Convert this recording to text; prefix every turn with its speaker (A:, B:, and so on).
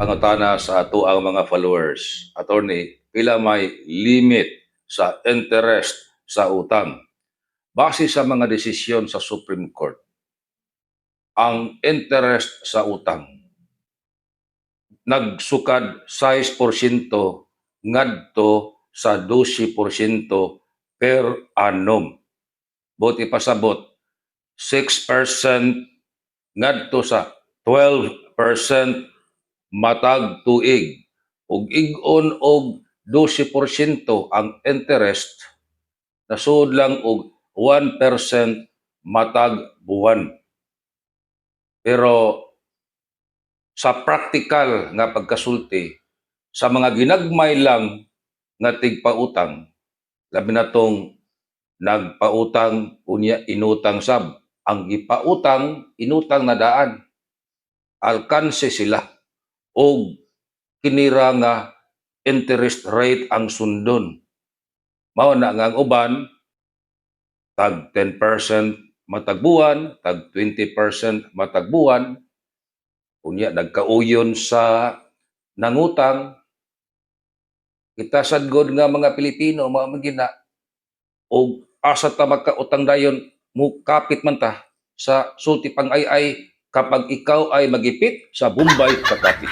A: Pangutana sa atoang mga followers. Attorney, pila may limit sa interest sa utang? Base sa mga desisyon sa Supreme Court, ang interest sa utang nagsukad 6% ngadto sa 12% per annum. Buot ipasabot, 6% ngadto sa 12% matag tuig. Ug ig-on og 12% ang interest, nasuod lang og 1% matag buwan. Pero sa practical nga pagkasulti, sa mga ginagmay lang nga tigpautang, labi na tong nagpautang unya inutang sab, ang gipautang inutang na daan, alkanse sila og kinira nga interest rate ang sundon. Mao na nga ang uban tag 10% matag buwan, tag 20% matag buwan, unya nagkauyon sa nangutang. Kita sad gud nga mga Pilipino, mao man gina og asa ta magkautang dayon, mukapit man ta sa sulti pang ay kapag ikaw ay magipit sa Bombay kakapit.